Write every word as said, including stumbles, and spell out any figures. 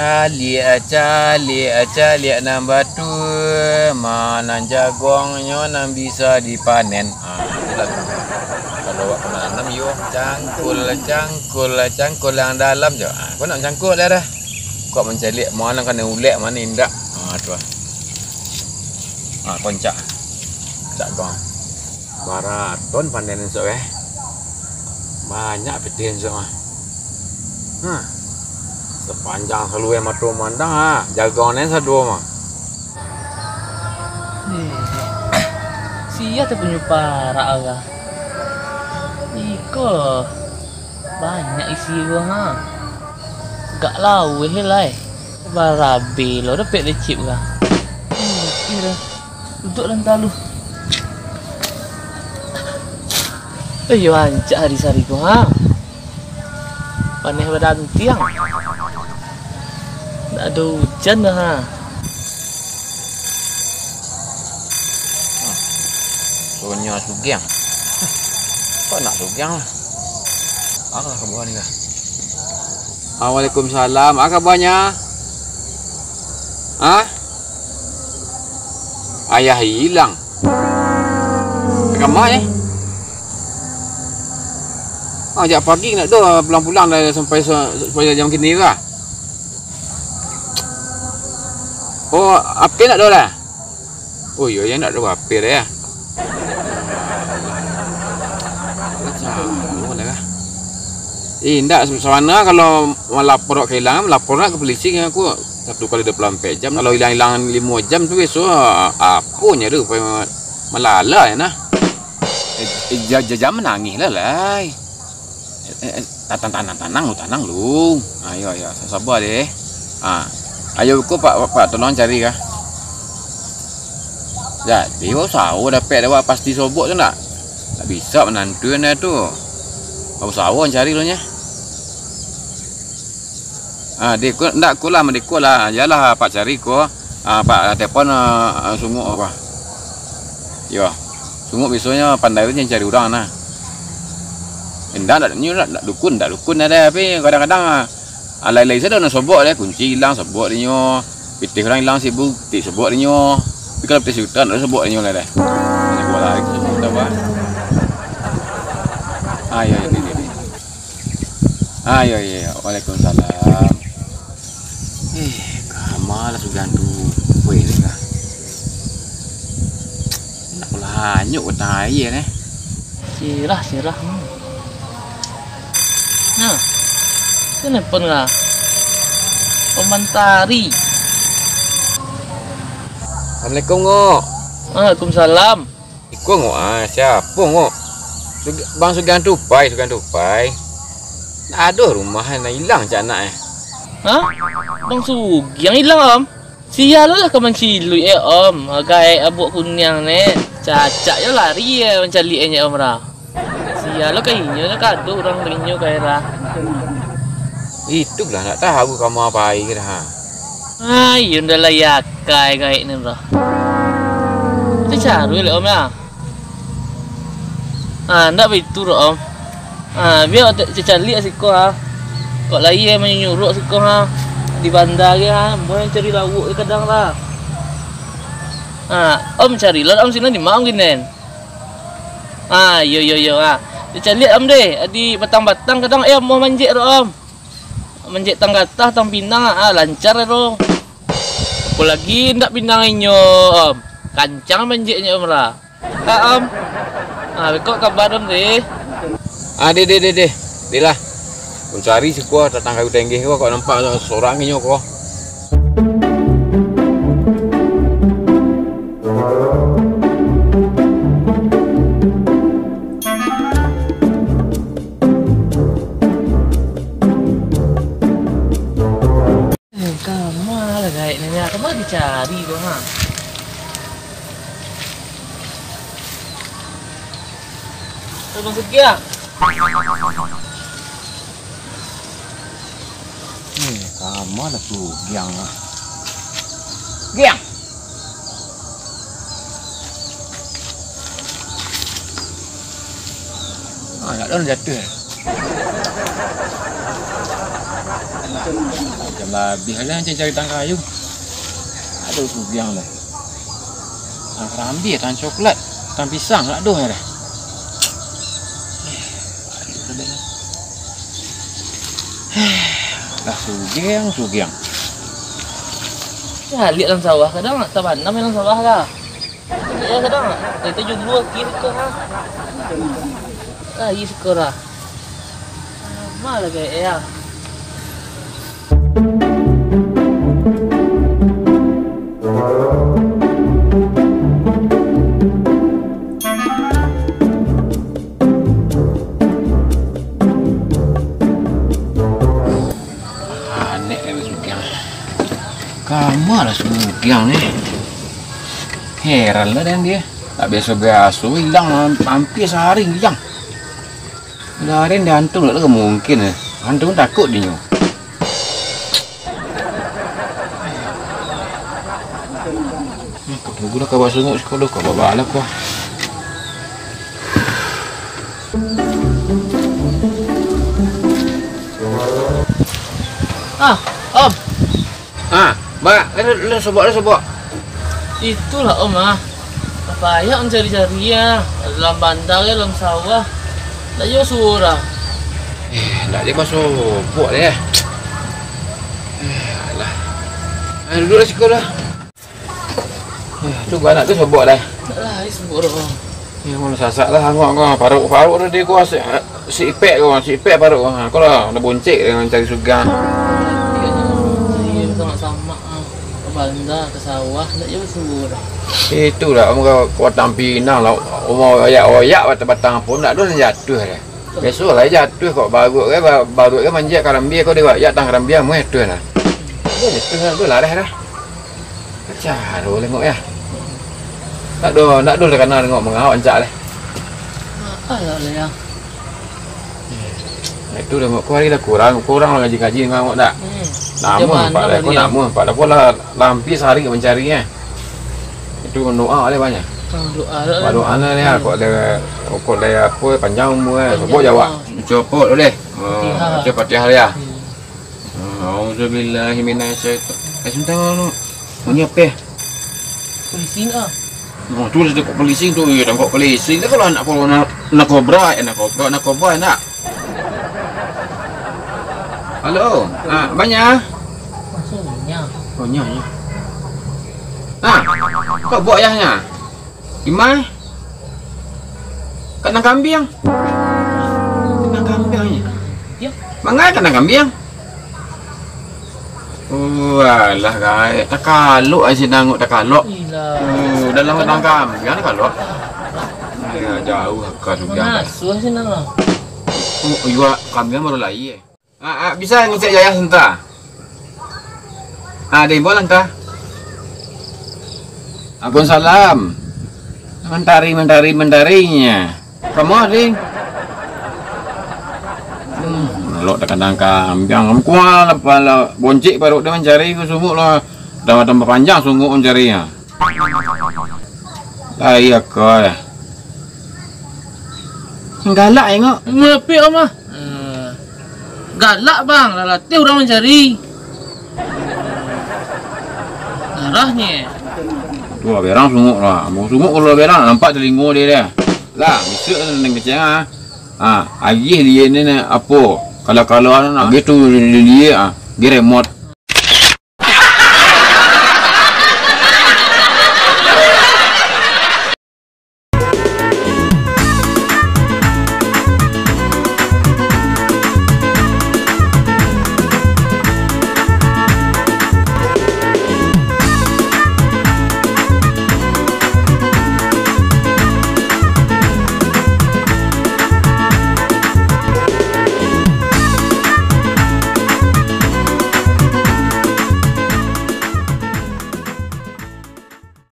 Caliak, caliak, caliak nan batua, ma nan jagongnyo nan bisa dipanen. Ah, itulah tu. Kalau awak ka mananam, yo, cangkul, cangkul, cangkul yang dalam jo. Ah, kau nak cangkul dah, dah. Kau mancaliak ma nan kanai ulek, ma nan indak. Ah, tu lah. Ah, koncak. Cak gong. Baraton panen esok, eh. Banyak pitih esok mah. Hah. Sapanjang saluruah mato mandang, ha. Jagonyo sado mah. Eh, sia tu punyo parak agak. Iko. Banyak isi gua, ha. Gak lauh lai. Barabe lo dapek lecip ka. Oke dah. Duduk dalam talu. Eh, yo ancak hari sari ko, ha. Paneh badantiang. Ndak ado ujan dah, ha. Sonya sugiang. Kok nak sugiang lah. Alah, kabuah ni lah. Waalaikumsalam. Ah, kabarnya? Hah? Ayah hilang. Kama eh? Ah, jak pagi nak doh pulang-pulang dah sampai se-, sampai jam kini lah. Oh, apa nak doh lah? Oh, iyo, iyo, ndak ado apo doh, yo. Macam mana kah? Eh, indak, sabana kalau malapor awak ka ilang, malapor nak ka polisi ka aku satu kali dua puluh ampek jam. Kalau ilang-ilang limo jam tu, biaso, aponyo tu, malala nyo nah. Eh, eh, ja-, ja-, jan manangih lah, lai. Eh, eh, tanang, tanang, tanang lu, tanang lu. Ayo, ayo, saba deh. Ha. Ayo ko, Pak, Pak, Pak, tolong cari kah. Jadi, wak usaho dapek dek wak pasti sobok tu ndak? Ndak bisa manantu anda tu. Wak usaho cari lu nyo. Ah, di ko, ndak ko lah, di ko lah. Iyolah, Pak cari ko. Ah, Pak telepon, ah, ah, Sunguk apa. Yo. Sunguk biasonyo pandai tu cari urang nah. Indak, ndak, nyo ndak, ndak dukun, ndak dukun ado, tapi kadang-kadang, ah, alai-alai sado nan sobok deh, kunci ilang sobok dinyo, pitih urang ilang sibu, pitih sobok dinyo. Tapi kalau pitih sajuta ndak sobok dinyo lah deh. Hanya bola itu sobok apa. Ah, yo, yo, ni, ni, ni. Ah, yo, yo, yo. Waalaikumsalam. Eh, kama lah sudah tu. Weh, ni kah? Nak pula hanyut batang aia ni. Sirah, sirah. Hmm. Nah. Tu nelpon kah? Pamantari. Assalamualaikum, Ngok. Waalaikumsalam. Iko Ngok, ah, siapo Ngok? Sug-, Bang Sugihan Tupai, Sugihan Tupai. Ndak ado rumah, nan ilang cak anak eh. Hah? Bang Sugihan ilang, Om? Sia lo lah ka manciluik eh, Om. Gaek abuak kuniang ne. Cacak yo lari eh mancaliak eh, Om Ra. Sia lo ka inyo, nak ka ado urang ka inyo ka era. Itu lah ndak tahu kama pai kira ha. Ah, iyo ndak lah yakai gaek ni, Bro. Itu caru lek, Om, ya. Ah, ndak baitu doh, Om. Ah, bia cacaliak siko ha. Kok lai eh manyuruak siko ha. Di banda ge ha, ambo yang cari lauak ge kadang lah. Ah, Om cari lah, Om sinan di ma Om ginen. Ah, iyo, iyo, iyo, ah. Cacaliak Om deh, di batang-batang kadang eh amuah manjek doh, Om. Manjek tang gatah, tang pinang, ah, lancar doh. Apolagi ndak pinang inyo, Om. Kancang manjeknyo, Om, lah. Ah, Om. Ah, beko kabar, Om, deh. Ah, deh, deh, deh, deh. Deh lah. Mancari siko tatang kayu tenggeh ko, kok nampak sorang inyo ko. Eh, kama lah gaek nyo, kama dicari tu, ha? Abang Sugiah. Eh, kama lah tu, Giang lah. Giang! Ah, nak daun jatuh. Jam labiah lah cari tang kayu. Aduh, sugiang lah. Tang karambia, tang coklat, tang pisang, aduh, dah. Lah sugiang, sugiang. Caliak lam sawah, kadang nak tabanam lam sawah ka. Caliak kadang nak, itu jumbo kiri ka, ha. Ka, isi ka lah. Malah gaya. Anek dari sugiang. Kama lah sugiang ni. Heran lah dengan dia. Tak biaso-biaso ilang, hampir sahari ilang. Dari dia hantu lah mungkin eh. Hantu pun takut dinyo. Tunggu lah, kawak sungguh siko doh, kawak balap lah. Ah, Om. Ah, ba, lu, lu sobok, lu sobok. Itulah, Om, ah. Apo ayah Om cari-cari, ah? Dalam banda, dalam sawah. Ndak juo suo doh. Eh, ndak dia basobok deh. Eh, alah. Ah, duduk lah siko lah. Eh, tu banyak tu sobok dah. Ndak lah, ai sobok doh, Om. Ya, mun sasak lah angok ko. Paruik-paruik tu dia kuah si, si ipek ko, si ipek paruik ko. Ha, ko lah, lah boncek dengan cari sugiang. Iyo, sama-sama, ah. Ka banda, ka sawah, ndak juo suo doh. Itulah, mun ka Batang Pinang lah, umah oyak-oyak batang-batang apo, ndak ado nan jatuah deh. Biaso lah jatuah kok, baruak ke, ba-, baruak ke manjek karambia ko, dewak jak tang karambia, muah jatuah nah. Ado jatuah nah, tu lareh dah. Caro lengok ya. Ndak ado, ndak ado takana lengok mangawak ancak leh. Alah leh ya. Itu lengok ko hari lah kurang, kurang lah ngaji-ngaji mangawak dak. Hmm. Namuah nampak lah, ko namuah nampak lah, ko lah hampir sahari mancari eh. Itu doa leh banyak. Ah, doa lah. Doa lah ya, kok ada, kok ada apo, panjang umur eh. Sobok jawab. Copot tu deh. Fatihah. Baca Fatihah ya. Hmm. Auzubillahi minasyaitan. Eh, sebentar dulu. Bunyi apa? Polisi nak. Oh, tu dah tangkap polisi tu. Ya, tangkap polisi. Dah kalau anak corona, anak kobra, anak kobra, anak kobra, nak. Halo. Ah, banyak. Maksudnya. Oh, nya, nya. Ah, kau bawa ayahnya? Di ma? Kandang kambiang. Kandang kambiang ni. Yo. Mangai kandang kambiang? Oh, alah, gaek. Takalok ai sinan ngok takalok. Ilah. Oh, dalam kandang kambiang takalok. Ya, jauh ka sugiang. Mangasuah sinan lah. Oh, iyo, kambiang baru lahia. Ah, ah, bisa ngecek Yayah santa? Ah, deh, imbau lah anta. Waalaikumsalam. Mantari, mantari, mantarinya. Kamu, Ding? Hmm, lok takandang kambiang. Kamu kuah lah, pala boncik parut dia mancari ke sumuk lah. Tambah-tambah panjang sunguk mancari ya. Lah, iya, kau ya. Galak, engok. Ngepik, Om, ah. Eh, galak, Bang. Lah latih urang mancari. Darahnyo. Tu lah berang sunguk lah. Mau sunguk kalau berang, nampak telingo dia, dia. Lah, misuk tu neng kecil, ah. Ah, agih dia ni, ni, apo? Kalau-kalau anu, agih tu dia, dia, ah. Dia remote.